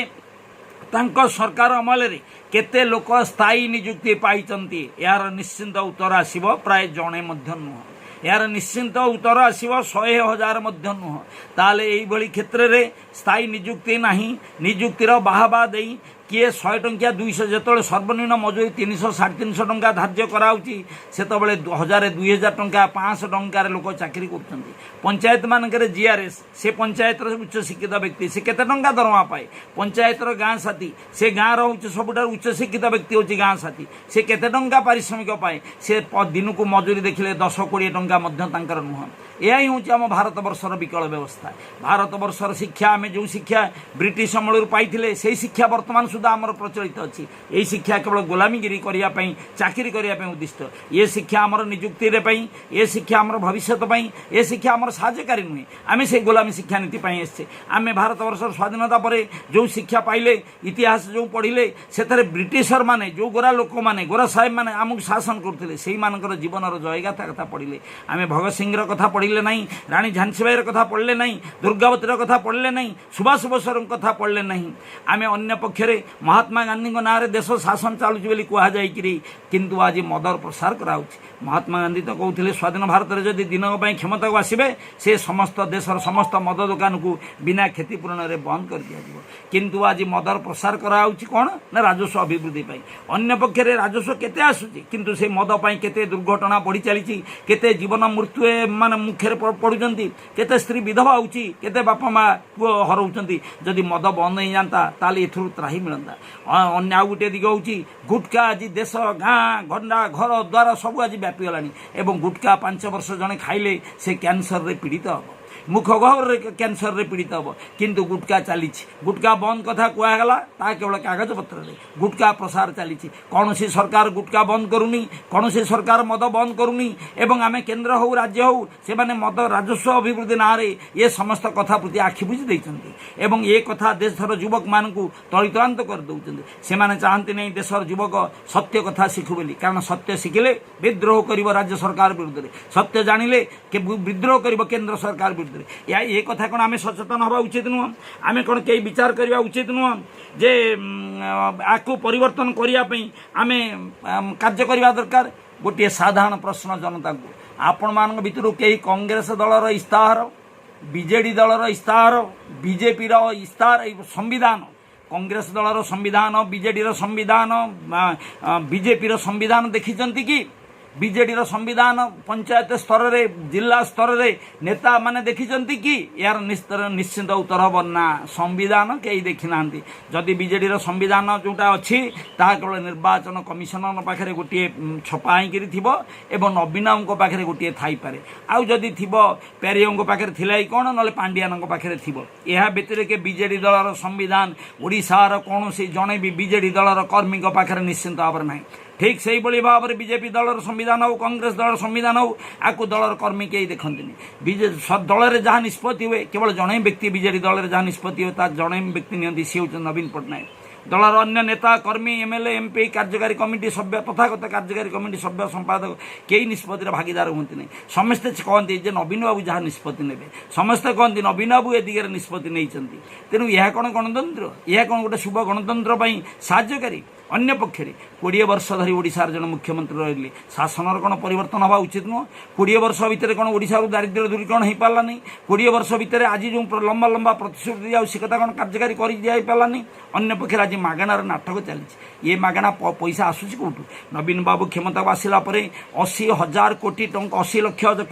ତାଙ୍କ ସରକାର ଅମଳରେ କେତେ ଲୋକ ସ୍ଥାୟୀ ନିଯୁକ୍ତି ପାଇଛନ୍ତି। ଏହାର ନିଶ୍ଚିନ୍ତ ଉତ୍ତର ଆସିବ ପ୍ରାୟ ଜଣେ ମଧ୍ୟ ନୁହଁ। ଏହାର ନିଶ୍ଚିନ୍ତ ଉତ୍ତର ଆସିବ 100,000 ମଧ୍ୟ ନୁହଁ। ତାହେଲେ ଏଇଭଳି କ୍ଷେତ୍ରରେ ସ୍ଥାୟୀ ନିଯୁକ୍ତି ନାହିଁ। ନିଯୁକ୍ତିର ବାହାବା ଦେଇ କିଏ 100 ଟଙ୍କିଆ 200, ଯେତେବେଳେ ସର୍ବନିମ୍ନ ମଜୁରୀ 300, 350 ଟଙ୍କା ଧାର୍ଯ୍ୟ କରାହେଉଛି, ସେତେବେଳେ 1000, 2000 ଟଙ୍କା, 500 ଟଙ୍କାରେ ଲୋକ ଚାକିରି କରୁଛନ୍ତି। ପଞ୍ଚାୟତ ମାନଙ୍କରେ ଜିଆର୍ଏସ୍, ସେ ପଞ୍ଚାୟତର ଉଚ୍ଚଶିକ୍ଷିତ ବ୍ୟକ୍ତି, ସେ କେତେ ଟଙ୍କା ଦରମା ପାଏ? ପଞ୍ଚାୟତର ଗାଁ ସାଥୀ, ସେ ଗାଁର ହେଉଛି ସବୁଠାରୁ ଉଚ୍ଚଶିକ୍ଷିତ ବ୍ୟକ୍ତି ହେଉଛି ଗାଁ ସାଥୀ, ସେ କେତେ ଟଙ୍କା ପାରିଶ୍ରମିକ ପାଏ? ସେ ଦିନକୁ ମଜୁରୀ ଦେଖିଲେ 10-20 ଟଙ୍କା ମଧ୍ୟ ତାଙ୍କର ନୁହଁ। ଏହା ହିଁ ହେଉଛି ଆମ ଭାରତବର୍ଷର ବିକଳ ବ୍ୟବସ୍ଥା। ଭାରତବର୍ଷର ଶିକ୍ଷା, ଆମେ ଯେଉଁ ଶିକ୍ଷା ବ୍ରିଟିଶ ଅମଳରୁ ପାଇଥିଲେ, ସେଇ ଶିକ୍ଷା ବର୍ତ୍ତମାନ ସୁଦ୍ଧା ଆମର ପ୍ରଚଳିତ ଅଛି। ଏହି ଶିକ୍ଷା କେବଳ ଗୋଲାମୀଗିରି କରିବା ପାଇଁ, ଚାକିରି କରିବା ପାଇଁ ଉଦ୍ଦିଷ୍ଟ। ଏ ଶିକ୍ଷା ଆମର ନିଯୁକ୍ତିରେ ପାଇଁ, ଏ ଶିକ୍ଷା ଆମର ଭବିଷ୍ୟତ ପାଇଁ, ଏ ଶିକ୍ଷା ଆମର ସାହାଯ୍ୟକାରୀ ନୁହେଁ। ଆମେ ସେଇ ଗୋଲାମୀ ଶିକ୍ଷାନୀତି ପାଇଁ ଏସଛେ। ଆମେ ଭାରତବର୍ଷର ସ୍ୱାଧୀନତା ପରେ ଯେଉଁ ଶିକ୍ଷା ପାଇଲେ, ଇତିହାସ ଯେଉଁ ପଢ଼ିଲେ, ସେଥିରେ ବ୍ରିଟିଶର ମାନେ, ଯେଉଁ ଗୋରା ଲୋକମାନେ, ଗୋରା ସାହେବମାନେ ଆମକୁ ଶାସନ କରୁଥିଲେ, ସେଇମାନଙ୍କର ଜୀବନର ଜୟଗାଥା କଥା ପଢ଼ିଲେ। ଆମେ ଭଗତ ସିଂହର କଥା ପଢ଼ିଲେ ନାହିଁ, ରାଣୀ ଝାନ୍ସୀବାଇର କଥା ପଢ଼ିଲେ ନାହିଁ, ଦୁର୍ଗାବତୀର କଥା ପଢ଼ିଲେ ନାହିଁ, ସୁଭାଷ ବୋଷଙ୍କ କଥା ପଢ଼ିଲେ ନାହିଁ। ଆମେ ଅନ୍ୟ ପକ୍ଷରେ ମହାତ୍ମା ଗାନ୍ଧୀଙ୍କ ନାଁରେ ଦେଶ ଶାସନ ଚାଲୁଛି ବୋଲି କୁହାଯାଇକିରି, କିନ୍ତୁ ଆଜି ମଦର ପ୍ରସାର କରାହେଉଛି। ମହାତ୍ମା ଗାନ୍ଧୀ ତ କହୁଥିଲେ, ସ୍ୱାଧୀନ ଭାରତରେ ଯଦି ଦିନକ ପାଇଁ କ୍ଷମତାକୁ ଆସିବେ, ସେ ସମସ୍ତ ଦେଶର ସମସ୍ତ ମଦ ଦୋକାନକୁ ବିନା କ୍ଷତିପୂରଣରେ ବନ୍ଦ କରିଦିଆଯିବ। କିନ୍ତୁ ଆଜି ମଦର ପ୍ରସାର କରାଯାଉଛି କ'ଣ ନା ରାଜସ୍ୱ ଅଭିବୃଦ୍ଧି ପାଇଁ। ଅନ୍ୟ ପକ୍ଷରେ ରାଜସ୍ୱ କେତେ ଆସୁଛି, କିନ୍ତୁ ସେ ମଦ ପାଇଁ କେତେ ଦୁର୍ଘଟଣା ବଢ଼ି ଚାଲିଛି, କେତେ ଜୀବନ ମୃତ୍ୟୁ ମାନେ ମୁଖରେ ପଡ଼ୁଛନ୍ତି, କେତେ ସ୍ତ୍ରୀ ବିଧବା ହେଉଛି, କେତେ ବାପା ମା ପୁଅ ହରଉଛନ୍ତି। ଯଦି ମଦ ବନ୍ଦ ହେଇଯାନ୍ତା, ତାହେଲେ ଏଥିରୁ ତ୍ରାହି ମିଳନ୍ତା। ଅନ୍ୟ ଆଉ ଗୋଟିଏ ଦିଗ ହେଉଛି ଗୁଟକା। ଆଜି ଦେଶ, ଗାଁ ଗଣ୍ଡା, ଘର ଦ୍ୱାର ସବୁ ଆଜି ବ୍ୟାପିଗଲାଣି ଏବଂ ଗୁଟକା 5 ବର୍ଷ ଜଣେ ଖାଇଲେ ସେ କ୍ୟାନ୍ସରରେ ପୀଡ଼ିତ ହେବ। ମୁଖ ଗହ୍ୱରରେ କ୍ୟାନ୍ସରରେ ପୀଡ଼ିତ ହେବ। କିନ୍ତୁ ଗୁଟକା ଚାଲିଛି। ଗୁଟକା ବନ୍ଦ କଥା କୁହାଗଲା, ତାହା କେବଳ କାଗଜପତ୍ରରେ। ଗୁଟକା ପ୍ରସାର ଚାଲିଛି। କୌଣସି ସରକାର ଗୁଟକା ବନ୍ଦ କରୁନି, କୌଣସି ସରକାର ମଦ ବନ୍ଦ କରୁନି ଏବଂ ଆମେ କେନ୍ଦ୍ର ହଉ, ରାଜ୍ୟ ହଉ, ସେମାନେ ମଦ ରାଜସ୍ୱ ଅଭିବୃଦ୍ଧି ନାଁରେ ଏ ସମସ୍ତ କଥା ପ୍ରତି ଆଖି ବୁଜି ଦେଇଛନ୍ତି ଏବଂ ଏ କଥା ଦେଶର ଯୁବକମାନଙ୍କୁ ତଳିତଳାନ୍ତ କରିଦେଉଛନ୍ତି। ସେମାନେ ଚାହାନ୍ତି ନାହିଁ ଦେଶର ଯୁବକ ସତ୍ୟ କଥା ଶିଖୁ ବୋଲି। କାରଣ ସତ୍ୟ ଶିଖିଲେ ବିଦ୍ରୋହ କରିବ ରାଜ୍ୟ ସରକାର ବିରୁଦ୍ଧରେ, ସତ୍ୟ ଜାଣିଲେ ବିଦ୍ରୋହ କରିବ କେନ୍ଦ୍ର ସରକାର ବିରୁଦ୍ଧରେ। ଏହା ଏ କଥା କ'ଣ ଆମେ ସଚେତନ ହେବା ଉଚିତ ନୁହଁ? ଆମେ କ'ଣ କେହି ବିଚାର କରିବା ଉଚିତ ନୁହଁ ଯେ ଆକୁ ପରିବର୍ତ୍ତନ କରିବା ପାଇଁ ଆମେ କାର୍ଯ୍ୟ କରିବା ଦରକାର? ଗୋଟିଏ ସାଧାରଣ ପ୍ରଶ୍ନ ଜନତାଙ୍କୁ, ଆପଣମାନଙ୍କ ଭିତରୁ କେହି କଂଗ୍ରେସ ଦଳର ଇସ୍ତାହାର, ବିଜେଡି ଦଳର ଇସ୍ତାହାର, ବିଜେପିର ଇସ୍ତାହାର, ଏଇ ସମ୍ବିଧାନ, କଂଗ୍ରେସ ଦଳର ସମ୍ବିଧାନ, ବିଜେଡିର ସମ୍ବିଧାନ, ବିଜେପିର ସମ୍ବିଧାନ ଦେଖିଛନ୍ତି କି? ବିଜେଡିର ସମ୍ବିଧାନ ପଞ୍ଚାୟତ ସ୍ତରରେ, ଜିଲ୍ଲା ସ୍ତରରେ ନେତାମାନେ ଦେଖିଛନ୍ତି କି? ଏହାର ନିଶ୍ଚିତ ଉତ୍ତର ହେବ ନା, ସମ୍ବିଧାନ କେହି ଦେଖିନାହାନ୍ତି। ଯଦି ବିଜେଡିର ସମ୍ବିଧାନ ଯେଉଁଟା ଅଛି, ତାହା କେବଳ ନିର୍ବାଚନ କମିଶନଙ୍କ ପାଖରେ ଗୋଟିଏ ଛପା ହେଇକିରି ଥିବ ଏବଂ ନବୀନଙ୍କ ପାଖରେ ଗୋଟିଏ ଥାଇପାରେ। ଆଉ ଯଦି ଥିବ, ପ୍ୟାରିଓଙ୍କ ପାଖରେ ଥିଲା କି କ'ଣ, ନହେଲେ ପାଣ୍ଡିଆନଙ୍କ ପାଖରେ ଥିବ। ଏହା ବ୍ୟତିରେକେ ବିଜେଡି ଦଳର ସମ୍ବିଧାନ ଓଡ଼ିଶାର କୌଣସି ଜଣେ ବି ବିଜେଡି ଦଳର କର୍ମୀଙ୍କ ପାଖରେ ନିଶ୍ଚିନ୍ତ ଭାବରେ ନାହିଁ। ଠିକ୍ ସେଇଭଳି ଭାବରେ ବିଜେପି ଦଳର ସମ୍ବିଧାନ ହଉ, କଂଗ୍ରେସ ଦଳର ସମ୍ବିଧାନ ହଉ, ଆକୁ ଦଳର କର୍ମୀ କେହି ଦେଖନ୍ତିନି। ଦଳରେ ଯାହା ନିଷ୍ପତ୍ତି ହୁଏ, କେବଳ ଜଣେ ବ୍ୟକ୍ତି, ବିଜେଡି ଦଳରେ ଯାହା ନିଷ୍ପତ୍ତି ହୁଏ, ତା ଜଣେ ବ୍ୟକ୍ତି ନିଅନ୍ତି, ସିଏ ହେଉଛନ୍ତି ନବୀନ ପଟ୍ଟନାୟକ। ଦଳର ଅନ୍ୟ ନେତା, କର୍ମୀ, ଏମଏଲଏ, ଏମପି, କାର୍ଯ୍ୟକାରୀ କମିଟି ସଭ୍ୟ, ତଥାଗତ କାର୍ଯ୍ୟକାରୀ କମିଟି ସଭ୍ୟ, ସମ୍ପାଦକ କେହି ନିଷ୍ପତ୍ତିର ଭାଗିଦାର ହୁଅନ୍ତି ନାହିଁ। ସମସ୍ତେ କହନ୍ତି ଯେ ନବୀନ ବାବୁ ଯାହା ନିଷ୍ପତ୍ତି ନେବେ। ସମସ୍ତେ କହନ୍ତି ନବୀନ ବାବୁ ଏ ଦିଗରେ ନିଷ୍ପତ୍ତି ନେଇଛନ୍ତି। ତେଣୁ ଏହା କ'ଣ ଗଣତନ୍ତ୍ର? ଏହା କ'ଣ ଗୋଟେ ଶୁଭ ଗଣତନ୍ତ୍ର ପାଇଁ ସାହାଯ୍ୟକାରୀ? ଅନ୍ୟ ପକ୍ଷରେ 20 ବର୍ଷ ଧରି ଓଡ଼ିଶାର ଜଣେ ମୁଖ୍ୟମନ୍ତ୍ରୀ ରହିଲେ, ଶାସନର କ'ଣ ପରିବର୍ତ୍ତନ ହେବା ଉଚିତ ନୁହଁ? 20 ବର୍ଷ ଭିତରେ କ'ଣ ଓଡ଼ିଶାରୁ ଦାରିଦ୍ର୍ୟ ଦୂରୀକରଣ ହେଇପାରିଲାନି? 20 ବର୍ଷ ଭିତରେ ଆଜି ଯେଉଁ ଲମ୍ବା ଲମ୍ବା ପ୍ରତିଶ୍ରୁତି ଦିଆଯାଉଛି, ସେ କଥା କ'ଣ କାର୍ଯ୍ୟକାରୀ କରି ଦିଆଯାଇପାରିଲାନି? ଅନ୍ୟ ପକ୍ଷରେ ଆଜି ମାଗଣାର ନାଟକ ଚାଲିଛି। ଏ ମାଗଣା ପଇସା ଆସୁଛି କେଉଁଠୁ? ନବୀନ ବାବୁ କ୍ଷମତାକୁ ଆସିଲା ପରେ 80,000 କୋଟି ଟଙ୍କା, 80 ଲକ୍ଷ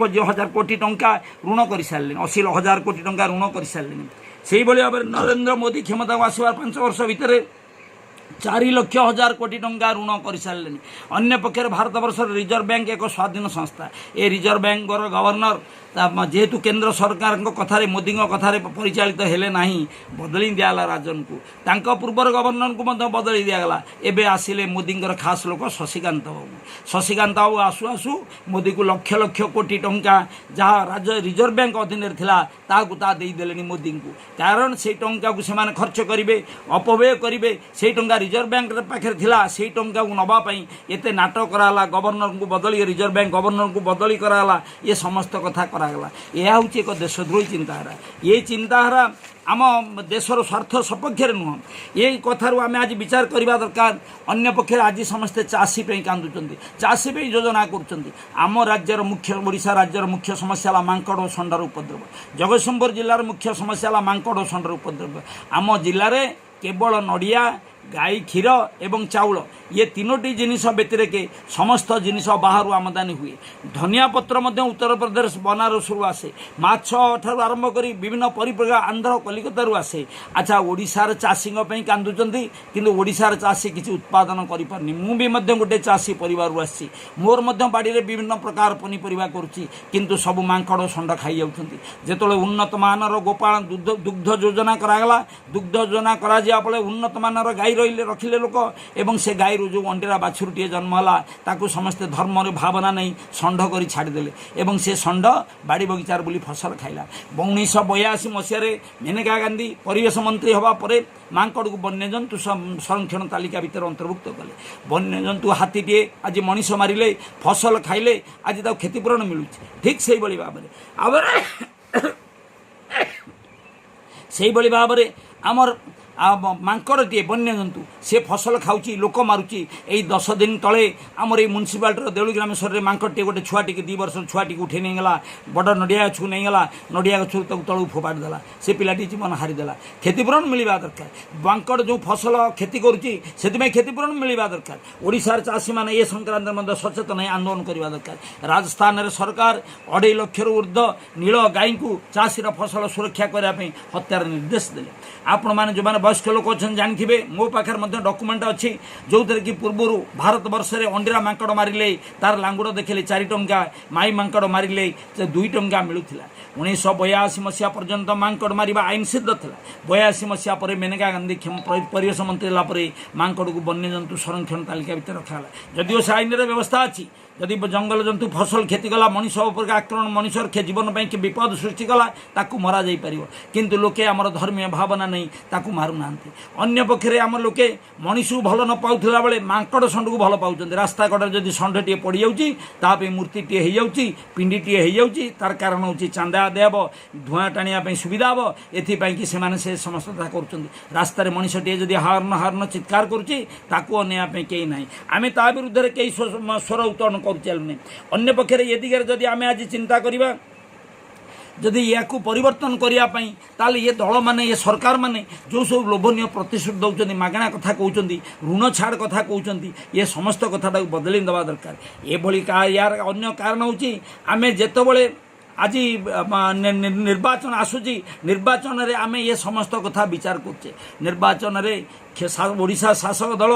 ହଜାର କୋଟି ଟଙ୍କା ଋଣ କରିସାରିଲେଣି, 80,000 କୋଟି ଟଙ୍କା ଋଣ କରିସାରିଲେଣି। ସେଇଭଳି ଭାବରେ ନରେନ୍ଦ୍ର ମୋଦି କ୍ଷମତାକୁ ଆସିବାର 5 ବର୍ଷ ଭିତରେ 4 ଲକ୍ଷ ହଜାର କୋଟି ଟଙ୍କା ଋଣ କରିସାରିଲେଣି। ଅନ୍ୟ ପକ୍ଷରେ ଭାରତବର୍ଷର ରିଜର୍ଭ ବ୍ୟାଙ୍କ ଏକ ସ୍ୱାଧୀନ ସଂସ୍ଥା। ଏ ରିଜର୍ଭ ବ୍ୟାଙ୍କର ଗଭର୍ଣ୍ଣର ଯେହେତୁ କେନ୍ଦ୍ର ସରକାରଙ୍କ କଥାରେ, ମୋଦିଙ୍କ କଥାରେ ପରିଚାଳିତ ହେଲେ ନାହିଁ, ବଦଳି ଦିଆଗଲା ରାଜନକୁ। ତାଙ୍କ ପୂର୍ବର ଗଭର୍ଣ୍ଣରଙ୍କୁ ମଧ୍ୟ ବଦଳି ଦିଆଗଲା। ଏବେ ଆସିଲେ ମୋଦିଙ୍କର ଖାସ ଲୋକ ଶଶିକାନ୍ତ ବାବୁ। ଶଶିକାନ୍ତ ବାବୁ ଆସୁ ଆସୁ ମୋଦିକୁ ଲକ୍ଷ ଲକ୍ଷ କୋଟି ଟଙ୍କା ଯାହା ରାଜ୍ୟ ରିଜର୍ଭ ବ୍ୟାଙ୍କ ଅଧୀନରେ ଥିଲା, ତାହାକୁ ତାହା ଦେଇଦେଲେଣି ମୋଦିଙ୍କୁ। କାରଣ ସେଇ ଟଙ୍କାକୁ ସେମାନେ ଖର୍ଚ୍ଚ କରିବେ, ଅପବ୍ୟୟ କରିବେ। ସେଇ ଟଙ୍କା ରିଜର୍ଭ ବ୍ୟାଙ୍କ ପାଖରେ ଥିଲା। ସେଇ ଟଙ୍କାକୁ ନେବା ପାଇଁ ଏତେ ନାଟକ କରାଗଲା, ଗଭର୍ଣ୍ଣରଙ୍କୁ ବଦଳି, ରିଜର୍ଭ ବ୍ୟାଙ୍କ ଗଭର୍ଣ୍ଣରଙ୍କୁ ବଦଳି କରାଗଲା, ଏ ସମସ୍ତ କଥା କରାଗଲା। ଏହା ହେଉଛି ଏକ ଦେଶଦ୍ରୋହୀ ଚିନ୍ତାଧାରା। ଏ ଚିନ୍ତାଧାରା ଆମ ଦେଶର ସ୍ୱାର୍ଥ ସପକ୍ଷରେ ନୁହଁ। ଏଇ କଥାରୁ ଆମେ ଆଜି ବିଚାର କରିବା ଦରକାର। ଅନ୍ୟ ପକ୍ଷରେ ଆଜି ସମସ୍ତେ ଚାଷୀ ପାଇଁ କାନ୍ଦୁଛନ୍ତି, ଚାଷୀ ପାଇଁ ଯୋଜନା କରୁଛନ୍ତି। ଆମ ରାଜ୍ୟର ମୁଖ୍ୟ, ଓଡ଼ିଶା ରାଜ୍ୟର ମୁଖ୍ୟ ସମସ୍ୟା ହେଲା ମାଙ୍କଡ଼ ଓ ଷଣ୍ଢର ଉପଦ୍ରବ। ଜଗତସିଂହପୁର ଜିଲ୍ଲାର ମୁଖ୍ୟ ସମସ୍ୟା ହେଲା ମାଙ୍କଡ଼ ଓ ଷଣ୍ଢର ଉପଦ୍ରବ। ଆମ ଜିଲ୍ଲାରେ କେବଳ ନଡ଼ିଆ, ଗାଈ କ୍ଷୀର ଏବଂ ଚାଉଳ, ଇଏ ତିନୋଟି ଜିନିଷ ବ୍ୟତିରେକେ ସମସ୍ତ ଜିନିଷ ବାହାରୁ ଆମଦାନୀ ହୁଏ। ଧନିଆ ପତ୍ର ମଧ୍ୟ ଉତ୍ତରପ୍ରଦେଶ ବନାରସରୁ ଆସେ। ମାଛ ଠାରୁ ଆରମ୍ଭ କରି ବିଭିନ୍ନ ପରିପ୍ରକାର ଆନ୍ଧ୍ର କଲିକତାରୁ ଆସେ। ଆଚ୍ଛା, ଓଡ଼ିଶାର ଚାଷୀଙ୍କ ପାଇଁ କାନ୍ଦୁଛନ୍ତି, କିନ୍ତୁ ଓଡ଼ିଶାର ଚାଷୀ କିଛି ଉତ୍ପାଦନ କରିପାରୁନି। ମୁଁ ବି ମଧ୍ୟ ଗୋଟେ ଚାଷୀ ପରିବାରରୁ ଆସିଛି। ମୋର ମଧ୍ୟ ବାଡ଼ିରେ ବିଭିନ୍ନ ପ୍ରକାର ପନିପରିବା କରୁଛି, କିନ୍ତୁ ସବୁ ମାଙ୍କଡ଼ ଷଣ୍ଢ ଖାଇଯାଉଛନ୍ତି। ଯେତେବେଳେ ଉନ୍ନତ ମାନର ଗୋପାଳ ଦୁଗ୍ଧ ଯୋଜନା କରାଗଲା, ଦୁଗ୍ଧ ଯୋଜନା କରାଯିବା ଫଳରେ ଉନ୍ନତ ମାନର ଗାଈ ରହିଲେ, ରଖିଲେ ଲୋକ ଏବଂ ସେ ଗାଈରୁ ଯେଉଁ ଅଣ୍ଡିରା ବାଛୁରୀଟିଏ ଜନ୍ମ ହେଲା, ତାକୁ ସମସ୍ତେ ଧର୍ମରେ ଭାବନା ନେଇ ଷଣ୍ଢ କରି ଛାଡ଼ିଦେଲେ ଏବଂ ସେ ଷଣ୍ଢ ବାଡ଼ି ବଗିଚାରେ ବୁଲି ଫସଲ ଖାଇଲା। 1982 ମସିହାରେ ମେନକା ଗାନ୍ଧୀ ପରିବେଶ ମନ୍ତ୍ରୀ ହେବା ପରେ ମାଙ୍କଡ଼କୁ ବନ୍ୟଜନ୍ତୁ ସଂରକ୍ଷଣ ତାଲିକା ଭିତରେ ଅନ୍ତର୍ଭୁକ୍ତ କଲେ। ବନ୍ୟଜନ୍ତୁ ହାତୀଟିଏ ଆଜି ମଣିଷ ମାରିଲେ, ଫସଲ ଖାଇଲେ, ଆଜି ତାକୁ କ୍ଷତିପୂରଣ ମିଳୁଛି। ଠିକ୍ ସେଇଭଳି ଭାବରେ ଆମର ମାଙ୍କଡ଼ଟିଏ ବନ୍ୟଜନ୍ତୁ, ସେ ଫସଲ ଖାଉଛି, ଲୋକ ମାରୁଛି। ଏଇ 10 ଦିନ ତଳେ ଆମର ଏଇ ମ୍ୟୁନିସିପାଲିଟିର ଦେଉଳି ଗ୍ରାମେଶ୍ୱରରେ ମାଙ୍କଡ଼ଟିଏ ଗୋଟେ ଛୁଆଟିକି, 2 ବର୍ଷର ଛୁଆଟିକୁ ଉଠେଇ ନେଇଗଲା, ବଡ଼ ନଡ଼ିଆ ଗଛକୁ ନେଇଗଲା, ନଡ଼ିଆ ଗଛରୁ ତାକୁ ତଳକୁ ଫୋପାଡ଼ି ଦେଲା। ସେ ପିଲାଟି ଜୀବନ ହାରିଦେଲା। କ୍ଷତିପୂରଣ ମିଳିବା ଦରକାର। ମାଙ୍କଡ଼ ଯେଉଁ ଫସଲ କ୍ଷତି କରୁଛି, ସେଥିପାଇଁ କ୍ଷତିପୂରଣ ମିଳିବା ଦରକାର। ଓଡ଼ିଶାର ଚାଷୀମାନେ ଏ ସଂକ୍ରାନ୍ତରେ ମଧ୍ୟ ସଚେତନ ହୋଇ ଆନ୍ଦୋଳନ କରିବା ଦରକାର। ରାଜସ୍ଥାନରେ ସରକାର 2.5 ଲକ୍ଷରୁ ଉର୍ଦ୍ଧ୍ୱ ନୀଳ ଗାଈଙ୍କୁ ଚାଷୀର ଫସଲ ସୁରକ୍ଷା କରିବା ପାଇଁ ହତ୍ୟାର ନିର୍ଦ୍ଦେଶ ଦେଲେ। ଆପଣମାନେ ଯେଉଁମାନେ ବୟସ୍କ ଲୋକ ଅଛନ୍ତି ଜାଣିଥିବେ, ମୋ ପାଖରେ ମଧ୍ୟ ଡକୁମେଣ୍ଟ ଅଛି, ଯେଉଁଥିରେ କି ପୂର୍ବରୁ ଭାରତବର୍ଷରେ ଅଣ୍ଡିରା ମାଙ୍କଡ଼ ମାରିଲେ ତାର ଲାଙ୍ଗୁଡ଼ ଦେଖିଲେ 4 ଟଙ୍କା, ମାଇ ମାଙ୍କଡ଼ ମାରିଲେ ସେ 2 ଟଙ୍କା ମିଳୁଥିଲା। 1982 ମସିହା ପର୍ଯ୍ୟନ୍ତ ମାଙ୍କଡ଼ ମାରିବା ଆଇନ ସିଦ୍ଧ ଥିଲା। 82 ମସିହା ପରେ ମେନକା ଗାନ୍ଧୀ ପରିବେଶ ମନ୍ତ୍ରୀ ହେଲା ପରେ ମାଙ୍କଡ଼କୁ ବନ୍ୟଜନ୍ତୁ ସଂରକ୍ଷଣ ତାଲିକା ଭିତରେ ରଖାଗଲା। ଯଦିଓ ସେ ଆଇନରେ ବ୍ୟବସ୍ଥା ଅଛି, ଯଦି ଜଙ୍ଗଲ ଜନ୍ତୁ ଫସଲ କ୍ଷତି କଲା, ମଣିଷ ଉପରେ ଆକ୍ରମଣ, ମଣିଷର ଜୀବନ ପାଇଁ କି ବିପଦ ସୃଷ୍ଟି କଲା, ତାକୁ ମରାଯାଇପାରିବ। କିନ୍ତୁ ଲୋକେ ଆମର ଧର୍ମୀୟ ଭାବନା ନେଇ ତାକୁ ମାରୁନାହାନ୍ତି। ଅନ୍ୟ ପକ୍ଷରେ ଆମ ଲୋକେ ମଣିଷକୁ ଭଲ ନ ପାଉଥିଲା ବେଳେ ମାଙ୍କଡ଼ ଷଣ୍ଢକୁ ଭଲ ପାଉଛନ୍ତି। ରାସ୍ତା କଡ଼ରେ ଯଦି ଷଣ୍ଢଟିଏ ପଡ଼ିଯାଉଛି, ତା ପାଇଁ ମୂର୍ତ୍ତିଟିଏ ହେଇଯାଉଛି, ପିଣ୍ଡିଟିଏ ହେଇଯାଉଛି। ତାର କାରଣ ହେଉଛି ଚାନ୍ଦା ଆଦାୟ ହେବ, ଧୂଆଁ ଟାଣିବା ପାଇଁ ସୁବିଧା ହେବ। ଏଥିପାଇଁ କି ସେମାନେ ସେ ସମସ୍ତ କଥା କରୁଛନ୍ତି। ରାସ୍ତାରେ ମଣିଷଟିଏ ଯଦି ହର୍ନ ହର୍ନ ଚିତ୍କାର କରୁଛି, ତାକୁ ଅନେଇବା ପାଇଁ କେହି ନାହିଁ। ଆମେ ତା ବିରୁଦ୍ଧରେ କେହି ସ୍ୱର ଉତ୍ତୋଳନ କରୁଚାଲୁନି। ଅନ୍ୟ ପକ୍ଷରେ ଏ ଦିଗରେ ଯଦି ଆମେ ଆଜି ଚିନ୍ତା କରିବା, ଯଦି ୟାକୁ ପରିବର୍ତ୍ତନ କରିବା ପାଇଁ, ତାହେଲେ ଇଏ ଦଳମାନେ, ଇଏ ସରକାରମାନେ ଯେଉଁ ସବୁ ଲୋଭନୀୟ ପ୍ରତିଶ୍ରୁତି ଦେଉଛନ୍ତି, ମାଗଣା କଥା କହୁଛନ୍ତି, ଋଣ ଛାଡ଼ କଥା କହୁଛନ୍ତି, ଏ ସମସ୍ତ କଥାଟାକୁ ବଦଳେଇ ଦେବା ଦରକାର। ଏଭଳି ୟାର ଅନ୍ୟ କାରଣ ହେଉଛି, ଆମେ ଯେତେବେଳେ ଆଜି ନିର୍ବାଚନ ଆସୁଛି, ନିର୍ବାଚନରେ ଆମେ ଏ ସମସ୍ତ କଥା ବିଚାର କରୁଛେ। ନିର୍ବାଚନରେ ଓଡ଼ିଶା ଶାସକ ଦଳ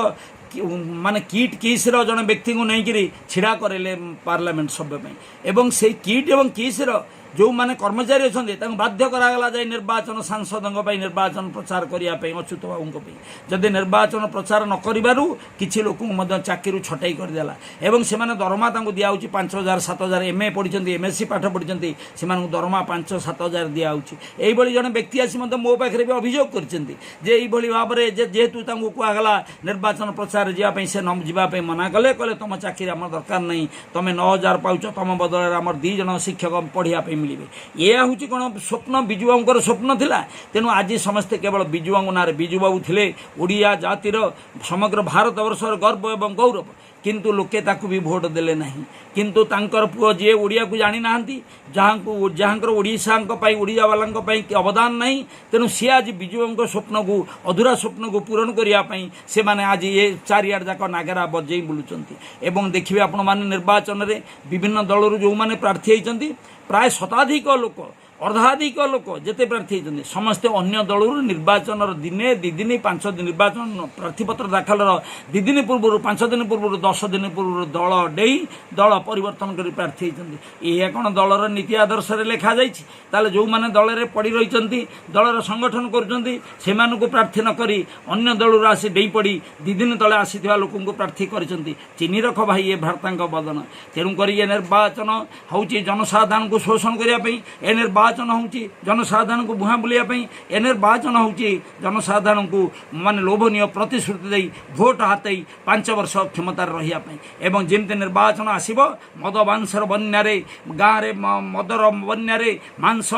ମାନେ କିଟ୍ କିସ୍ର ଜଣେ ବ୍ୟକ୍ତିଙ୍କୁ ନେଇକରି ଛିଡ଼ା କରାଇଲେ ପାର୍ଲାମେଣ୍ଟ ସଭ୍ୟ ପାଇଁ ଏବଂ ସେଇ କିଟ୍ ଏବଂ କିସ୍ର ଯେଉଁମାନେ କର୍ମଚାରୀ ଅଛନ୍ତି, ତାଙ୍କୁ ବାଧ୍ୟ କରାଗଲା ଯାଇ ନିର୍ବାଚନ ସାଂସଦଙ୍କ ପାଇଁ ନିର୍ବାଚନ ପ୍ରଚାର କରିବା ପାଇଁ, ଅଚ୍ୟୁତ ବାବୁଙ୍କ ପାଇଁ। ଯଦି ନିର୍ବାଚନ ପ୍ରଚାର ନ କରିବାରୁ କିଛି ଲୋକଙ୍କୁ ମଧ୍ୟ ଚାକିରିରୁ ଛଟେଇ କରିଦେଲା ଏବଂ ସେମାନେ ଦରମା ତାଙ୍କୁ ଦିଆହେଉଛି 5,000, 7,000। ଏମ୍ ଏ ପଢ଼ିଛନ୍ତି, ଏମ୍ ଏସ୍ ସି ପାଠ ପଢ଼ିଛନ୍ତି, ସେମାନଙ୍କୁ ଦରମା 5-7 ହଜାର ଦିଆହେଉଛି। ଏଇଭଳି ଜଣେ ବ୍ୟକ୍ତି ଆସି ମଧ୍ୟ ମୋ ପାଖରେ ବି ଅଭିଯୋଗ କରିଛନ୍ତି ଯେ ଏଇଭଳି ଭାବରେ ଯେ ଯେହେତୁ ତାଙ୍କୁ କୁହାଗଲା ନିର୍ବାଚନ ପ୍ରଚାର ଯିବା ପାଇଁ, ସେ ନ ଯିବା ପାଇଁ ମନା କଲେ। କହିଲେ, ତୁମ ଚାକିରି ଆମର ଦରକାର ନାହିଁ, ତମେ 9,000 ପାଉଛ, ତମ ବଦଳରେ ଆମର ଦୁଇ ଜଣ ଶିକ୍ଷକ ପଢ଼ିବା ପାଇଁ ମିଳିବେ। ଏହା ହେଉଛି କ'ଣ ସ୍ୱପ୍ନ? ବିଜୁବାବୁଙ୍କର ସ୍ୱପ୍ନ ଥିଲା। ତେଣୁ ଆଜି ସମସ୍ତେ କେବଳ ବିଜୁବାବୁଙ୍କ ନାଁରେ। ବିଜୁବାବୁ ଥିଲେ ଓଡ଼ିଆ ଜାତିର, ସମଗ୍ର ଭାରତବର୍ଷର ଗର୍ବ ଏବଂ ଗୌରବ। କିନ୍ତୁ ଲୋକେ ତାକୁ ବି ଭୋଟ ଦେଲେ ନାହିଁ। କିନ୍ତୁ ତାଙ୍କର ପୁଅ ଯିଏ ଓଡ଼ିଆକୁ ଜାଣିନାହାନ୍ତି, ଯାହାଙ୍କର ଓଡ଼ିଶାଙ୍କ ପାଇଁ, ଓଡ଼ିଆବାଲାଙ୍କ ପାଇଁ ଅବଦାନ ନାହିଁ, ତେଣୁ ସିଏ ଆଜି ବିଜୁବାବୁଙ୍କ ସ୍ୱପ୍ନକୁ, ଅଧୁରା ସ୍ୱପ୍ନକୁ ପୂରଣ କରିବା ପାଇଁ ସେମାନେ ଆଜି ଏ ଚାରିଆଡ଼େ ଯାକ ନାଗରା ବଜେଇ ବୁଲୁଛନ୍ତି। ଏବଂ ଦେଖିବେ ଆପଣମାନେ, ନିର୍ବାଚନରେ ବିଭିନ୍ନ ଦଳରୁ ଯେଉଁମାନେ ପ୍ରାର୍ଥୀ ହେଇଛନ୍ତି, ପ୍ରାୟ ଶତାଧିକ ଲୋକ, ଅର୍ଦ୍ଧାଧିକ ଲୋକ ଯେତେ ପ୍ରାର୍ଥୀ ହେଇଛନ୍ତି, ସମସ୍ତେ ଅନ୍ୟ ଦଳରୁ ନିର୍ବାଚନର ଦିନେ, 2 ଦିନ, 5 ଦିନ, ନିର୍ବାଚନ ପ୍ରାର୍ଥୀପତ୍ର ଦାଖଲର 2 ଦିନ ପୂର୍ବରୁ, 5 ଦିନ ପୂର୍ବରୁ, 10 ଦିନ ପୂର୍ବରୁ ଦଳ ଡେଇ, ଦଳ ପରିବର୍ତ୍ତନ କରି ପ୍ରାର୍ଥୀ ହେଇଛନ୍ତି। ଏହା କ'ଣ ଦଳର ନୀତି ଆଦର୍ଶରେ ଲେଖାଯାଇଛି? ତାହେଲେ ଯେଉଁମାନେ ଦଳରେ ପଡ଼ି ରହିଛନ୍ତି, ଦଳର ସଂଗଠନ କରୁଛନ୍ତି, ସେମାନଙ୍କୁ ପ୍ରାର୍ଥୀ ନ କରି ଅନ୍ୟ ଦଳରୁ ଆସି ଡେଇଁ ପଡ଼ି 2 ଦିନ ତଳେ ଆସିଥିବା ଲୋକଙ୍କୁ ପ୍ରାର୍ଥୀ କରିଛନ୍ତି। ଚିହ୍ନି ରଖ ଭାଇ ଏ ଭ୍ରାତାଙ୍କ ବଦନ। ତେଣୁକରି ଏ ନିର୍ବାଚନ ହେଉଛି ଜନସାଧାରଣଙ୍କୁ ଶୋଷଣ କରିବା ପାଇଁ, ଏ ନିର୍ବାଚନ ହେଉଛି ଜନସାଧାରଣଙ୍କୁ ଭୁଆଁ ବୁଲିବା ପାଇଁ, ଏ ନିର୍ବାଚନ ହେଉଛି ଜନସାଧାରଣଙ୍କୁ ମାନେ ଲୋଭନୀୟ ପ୍ରତିଶ୍ରୁତି ଦେଇ ଭୋଟ ହାତେଇ 5 ବର୍ଷ କ୍ଷମତାରେ ରହିବା ପାଇଁ। ଏବଂ ଯେମିତି ନିର୍ବାଚନ ଆସିବ, ମଦ ମାଂସର ବନ୍ୟାରେ ଗାଁରେ, ମଦର ବନ୍ୟାରେ, ମାଂସ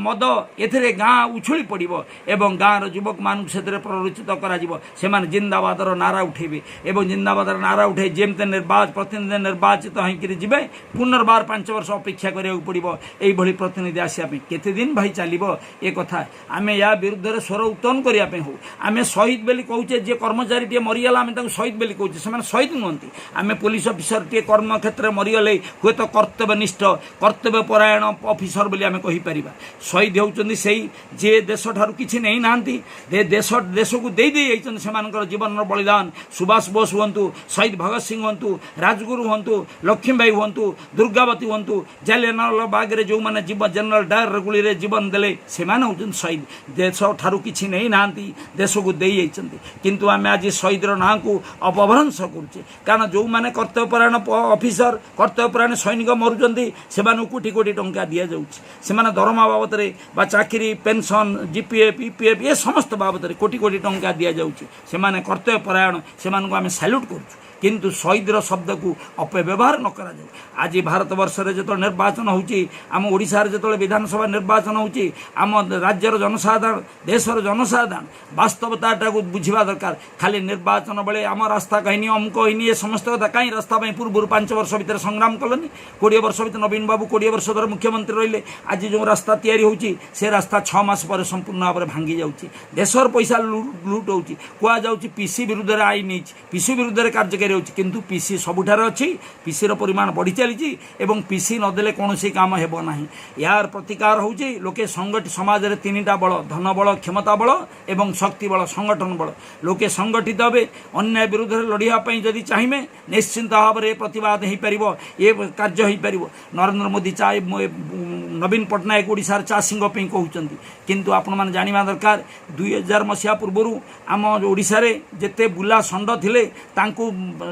ମଦ ଏଥିରେ ଗାଁ ଉଛୁଳି ପଡ଼ିବ ଏବଂ ଗାଁର ଯୁବକମାନଙ୍କୁ ସେଥିରେ ପ୍ରରୋଚିତ କରାଯିବ। ସେମାନେ ଜିନ୍ଦାବାଦର ନାରା ଉଠେଇବେ ଏବଂ ଜିନ୍ଦାବାଦର ନାରା ଉଠେଇ ଯେମିତି ପ୍ରତିନିଧି ନିର୍ବାଚିତ ହେଇକିରି ଯିବେ, ପୁନର୍ବାର 5 ବର୍ଷ ଅପେକ୍ଷା କରିବାକୁ ପଡ଼ିବ ଏଇଭଳି ପ୍ରତିନିଧି ଆସିବା ପାଇଁ। କେତେ ଦିନ ଭାଇ ଚାଲିବ ଏ କଥା? ଆମେ ୟା ବିରୁଦ୍ଧରେ ସ୍ୱର ଉତ୍ତୋଳନ କରିବା ପାଇଁ ହଉ। ଆମେ ଶହୀଦ ବୋଲି କହୁଛେ। ଯିଏ କର୍ମଚାରୀଟିଏ ମରିଗଲା, ଆମେ ତାଙ୍କୁ ଶହୀଦ ବୋଲି କହୁଛେ। ସେମାନେ ଶହୀଦ ନୁହନ୍ତି। ଆମେ ପୋଲିସ ଅଫିସରଟିଏ କର୍ମକ୍ଷେତ୍ରରେ ମରିଗଲେ ହୁଏତ କର୍ତ୍ତବ୍ୟନିଷ୍ଠ, କର୍ତ୍ତବ୍ୟ ପରାୟଣ ଅଫିସର ବୋଲି ଆମେ କହିପାରିବା। ଶହୀଦ ହେଉଛନ୍ତି ସେଇ ଯିଏ ଦେଶଠାରୁ କିଛି ନେଇନାହାନ୍ତି, ଦେଶକୁ ଦେଇ ଦେଇ ଯାଇଛନ୍ତି ସେମାନଙ୍କର ଜୀବନର ବଳିଦାନ। ସୁଭାଷ ବୋଷ ହୁଅନ୍ତୁ, ଶହୀଦ ଭଗତ ସିଂ ହୁଅନ୍ତୁ, ରାଜଗୁରୁ ହୁଅନ୍ତୁ, ଲକ୍ଷ୍ମୀବାଇ ହୁଅନ୍ତୁ, ଦୁର୍ଗାବତୀ ହୁଅନ୍ତୁ, ଜାଲିଆନାୱାଲା ବାଗରେ ଯେଉଁମାନେ ଜେନେରାଲ ଡାୟର ଗୁଳିରେ ଜୀବନ ଦେଲେ, ସେମାନେ ହେଉଛନ୍ତି ଶହୀଦ। ଦେଶଠାରୁ କିଛି ନେଇନାହାନ୍ତି, ଦେଶକୁ ଦେଇ ଯାଇଛନ୍ତି। କିନ୍ତୁ ଆମେ ଆଜି ଶହୀଦର ନାଁକୁ ଅପଭ୍ରଂଶ କରୁଛେ। କାରଣ ଯେଉଁମାନେ କର୍ତ୍ତବ୍ୟପରାୟଣ ଅଫିସର, କର୍ତ୍ତବ୍ୟପରାୟଣ ସୈନିକ ମରୁଛନ୍ତି, ସେମାନଙ୍କୁ କୋଟି କୋଟି ଟଙ୍କା ଦିଆଯାଉଛି। ସେମାନେ ଦରମା ବାବଦରେ ବା ଚାକିରି, ପେନସନ୍, ଜିପିଏଫ୍, ଇପିଏଫ୍, ଏ ସମସ୍ତ ବାବଦରେ କୋଟି କୋଟି ଟଙ୍କା ଦିଆଯାଉଛି। ସେମାନେ କର୍ତ୍ତବ୍ୟପରାୟଣ, ସେମାନଙ୍କୁ ଆମେ ସାଲ୍ୟୁଟ୍ କରୁଛୁ। କିନ୍ତୁ ଶହୀଦର ଶବ୍ଦକୁ ଅପବ୍ୟବହାର ନ କରାଯାଉ। ଆଜି ଭାରତବର୍ଷରେ ଯେତେବେଳେ ନିର୍ବାଚନ ହେଉଛି, ଆମ ଓଡ଼ିଶାରେ ଯେତେବେଳେ ବିଧାନସଭା ନିର୍ବାଚନ ହେଉଛି, ଆମ ରାଜ୍ୟର ଜନସାଧାରଣ, ଦେଶର ଜନସାଧାରଣ ବାସ୍ତବତାଟାକୁ ବୁଝିବା ଦରକାର। ଖାଲି ନିର୍ବାଚନ ବେଳେ ଆମ ରାସ୍ତା କାହିଁନି, ଅମୁକ ହେଇନି, ଏ ସମସ୍ତ କଥା କାହିଁ? ରାସ୍ତା ପାଇଁ ପୂର୍ବରୁ 5 ବର୍ଷ ଭିତରେ ସଂଗ୍ରାମ କଲେନି? 20 ବର୍ଷ ଭିତରେ ନବୀନ ବାବୁ 20 ବର୍ଷ ଧରି ମୁଖ୍ୟମନ୍ତ୍ରୀ ରହିଲେ। ଆଜି ଯେଉଁ ରାସ୍ତା ତିଆରି ହେଉଛି, ସେ ରାସ୍ତା 6 ମାସ ପରେ ସମ୍ପୂର୍ଣ୍ଣ ଭାବରେ ଭାଙ୍ଗି ଯାଉଛି। ଦେଶର ପଇସା ଲୁଟ୍ ହେଉଛି। କୁହାଯାଉଛି ପିସି ବିରୁଦ୍ଧରେ ଆଇନ ହେଇଛି, ପିସି ବିରୁଦ୍ଧରେ କାର୍ଯ୍ୟକାରୀ। ତିଆରି ହେଉଛି। କିନ୍ତୁ ପିସି ସବୁଠାରେ ଅଛି, ପିସିର ପରିମାଣ ବଢ଼ି ଚାଲିଛି ଏବଂ ପିସି ନଦେଲେ କୌଣସି କାମ ହେବ ନାହିଁ। ଏହାର ପ୍ରତିକାର ହେଉଛି ଲୋକେ ସଂଗଠିତ। ସମାଜରେ ତିନିଟା ବଳ: ଧନ ବଳ, କ୍ଷମତା ବଳ ଏବଂ ଶକ୍ତି ବଳ, ସଂଗଠନ ବଳ। ଲୋକେ ସଂଗଠିତ ହେବେ, ଅନ୍ୟାୟ ବିରୁଦ୍ଧରେ ଲଢ଼ିବା ପାଇଁ ଯଦି ଚାହିଁବେ, ନିଶ୍ଚିନ୍ତ ଭାବରେ ଏ ପ୍ରତିବାଦ ହେଇପାରିବ, ଏ କାର୍ଯ୍ୟ ହେଇପାରିବ। ନରେନ୍ଦ୍ର ମୋଦି, ନବୀନ ପଟ୍ଟନାୟକ ଓଡ଼ିଶାର ଚାଷୀଙ୍କ ପାଇଁ କହୁଛନ୍ତି। କିନ୍ତୁ ଆପଣମାନେ ଜାଣିବା ଦରକାର, 2000 ମସିହା ପୂର୍ବରୁ ଆମ ଓଡ଼ିଶାରେ ଯେତେ ବୁଲା ଷଣ୍ଢ ଥିଲେ, ତାଙ୍କୁ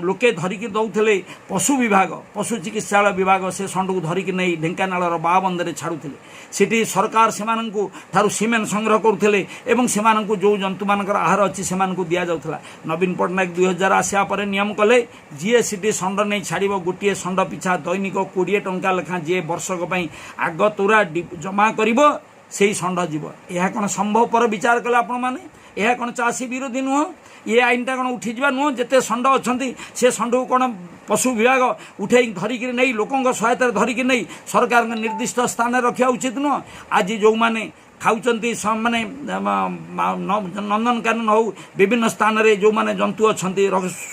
ଲୋକେ ଧରିକି ଦେଉଥିଲେ ପଶୁ ବିଭାଗ, ପଶୁ ଚିକିତ୍ସାଳୟ ବିଭାଗ। ସେ ଷଣ୍ଢକୁ ଧରିକି ନେଇ ଢେଙ୍କାନାଳର ବାବନ୍ଦରେ ଛାଡ଼ୁଥିଲେ। ସେଠି ସରକାର ସେମାନଙ୍କୁ ଠାରୁ ସିମେନ୍ ସଂଗ୍ରହ କରୁଥିଲେ ଏବଂ ସେମାନଙ୍କୁ ଯେଉଁ ଜନ୍ତୁମାନଙ୍କର ଆହାର ଅଛି, ସେମାନଙ୍କୁ ଦିଆଯାଉଥିଲା। ନବୀନ ପଟ୍ଟନାୟକ 2000 ଆସିବା ପରେ ନିୟମ କଲେ, ଯିଏ ସେଠି ଷଣ୍ଢ ନେଇ ଛାଡ଼ିବ, ଗୋଟିଏ ଷଣ୍ଢ ପିଛା ଦୈନିକ 20 ଟଙ୍କା ଲେଖାଁ ଯିଏ ବର୍ଷକ ପାଇଁ ଆଗତୁରା ଜମା କରିବ, ସେଇ ଷଣ୍ଢ ଯିବ। ଏହା କ'ଣ ସମ୍ଭବପର? ବିଚାର କଲେ ଆପଣମାନେ, ଏହା କ'ଣ ଚାଷୀ ବିରୋଧୀ ନୁହଁ? ଏ ଆଇନଟା କ'ଣ ଉଠିଯିବା ନୁହଁ? ଯେତେ ଷଣ୍ଢ ଅଛନ୍ତି, ସେ ଷଣ୍ଢକୁ କ'ଣ ପଶୁ ବିଭାଗ ଉଠେଇ ଧରିକିରି ନେଇ, ଲୋକଙ୍କ ସହାୟତାରେ ଧରିକି ନେଇ ସରକାରଙ୍କ ନିର୍ଦ୍ଦିଷ୍ଟ ସ୍ଥାନରେ ରଖିବା ଉଚିତ ନୁହଁ? ଆଜି ଯେଉଁମାନେ ଖାଉଛନ୍ତି, ମାନେ ନନ୍ଦନକାନନ ହଉ, ବିଭିନ୍ନ ସ୍ଥାନରେ ଯେଉଁମାନେ ଜନ୍ତୁ ଅଛନ୍ତି,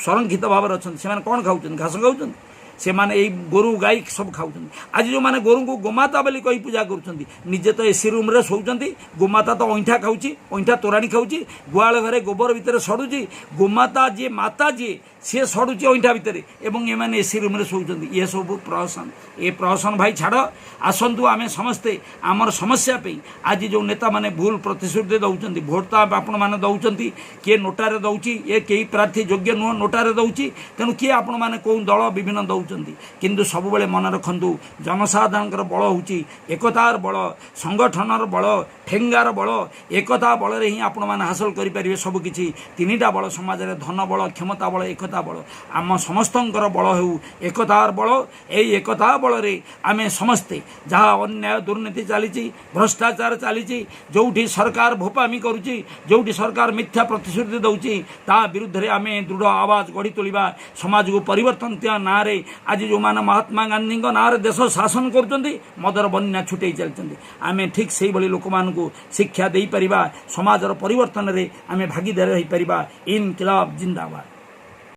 ସଂରକ୍ଷିତ ଭାବରେ ଅଛନ୍ତି, ସେମାନେ କ'ଣ ଖାଉଛନ୍ତି? ଘାସ ଖାଉଛନ୍ତି। ସେମାନେ ଏଇ ଗୋରୁ ଗାଈ ସବୁ ଖାଉଛନ୍ତି। ଆଜି ଯେଉଁମାନେ ଗୋରୁଙ୍କୁ ଗୋମାତା ବୋଲି କହି ପୂଜା କରୁଛନ୍ତି, ନିଜେ ତ ଏସି ରୁମ୍ରେ ଶୋଉଛନ୍ତି। ଗୋମାତା ତ ଅଇଁଠା ଖାଉଛି, ଅଇଁଠା ତୋରାଣି ଖାଉଛି, ଗୁହାଳ ଘରେ ଗୋବର ଭିତରେ ସଡ଼ୁଛି। ଗୋମାତା ଯିଏ, ମାତା ଯିଏ, ସିଏ ସଡ଼ୁଛି ଅଇଁଠା ଭିତରେ ଏବଂ ଏମାନେ ଏସି ରୁମ୍ରେ ଶୋଉଛନ୍ତି। ଇଏ ସବୁ ପ୍ରହସନ। ଏ ପ୍ରହସନ ଭାଇ ଛାଡ଼। ଆସନ୍ତୁ, ଆମେ ସମସ୍ତେ ଆମର ସମସ୍ୟା ପାଇଁ ଆଜି ଯେଉଁ ନେତାମାନେ ଭୁଲ ପ୍ରତିଶ୍ରୁତି ଦେଉଛନ୍ତି, ଭୋଟ ତ ଆପଣମାନେ ଦେଉଛନ୍ତି, କିଏ ନୋଟାରେ ଦେଉଛି, ଏ କେହି ପ୍ରାର୍ଥୀ ଯୋଗ୍ୟ ନୁହଁ, ନୋଟାରେ ଦେଉଛି। ତେଣୁ କିଏ ଆପଣମାନେ କେଉଁ ଦଳ ବିଭିନ୍ନ ଦେଉଛନ୍ତି, କିନ୍ତୁ ସବୁବେଳେ ମନେ ରଖନ୍ତୁ, ଜନସାଧାରଣଙ୍କର ବଳ ହେଉଛି ଏକତାର ବଳ, ସଂଗଠନର ବଳ, ଠେଙ୍ଗାର ବଳ। ଏକତା ବଳରେ ହିଁ ଆପଣମାନେ ହାସଲ କରିପାରିବେ ସବୁକିଛି। ତିନିଟା ବଳ ସମାଜରେ: ଧନ ବଳ, କ୍ଷମତା ବଳ, ଏକତା ବଳ। ଆମ ସମସ୍ତଙ୍କର ବଳ ହେଉ ଏକତାର ବଳ। ଏଇ ଏକତା ବଳରେ ଆମେ ସମସ୍ତେ ଯାହା ଅନ୍ୟାୟ ଦୁର୍ନୀତି ଚାଲିଛି, ଭ୍ରଷ୍ଟାଚାର ଚାଲିଛି, ଯେଉଁଠି ସରକାର ଭୋପାମି କରୁଛି, ଯେଉଁଠି ସରକାର ମିଥ୍ୟା ପ୍ରତିଶ୍ରୁତି ଦେଉଛି, ତା ବିରୁଦ୍ଧରେ ଆମେ ଦୃଢ଼ ଆୱାଜ ଗଢ଼ି ତୋଳିବା। ସମାଜକୁ ପରିବର୍ତ୍ତନ ନାଁରେ ଆଜି ଯେଉଁମାନେ ମହାତ୍ମା ଗାନ୍ଧୀଙ୍କ ନାଁରେ ଦେଶ ଶାସନ କରୁଛନ୍ତି, ମଦର ବନ୍ୟା ଛୁଟେଇ ଚାଲିଛନ୍ତି, ଆମେ ଠିକ୍ ସେଇଭଳି ଲୋକମାନଙ୍କୁ ଶିକ୍ଷା ଦେଇପାରିବା। ସମାଜର ପରିବର୍ତ୍ତନରେ ଆମେ ଭାଗିଦାର ହୋଇପାରିବା। ଇନକିଲାବ ଜିନ୍ଦାବାଦ।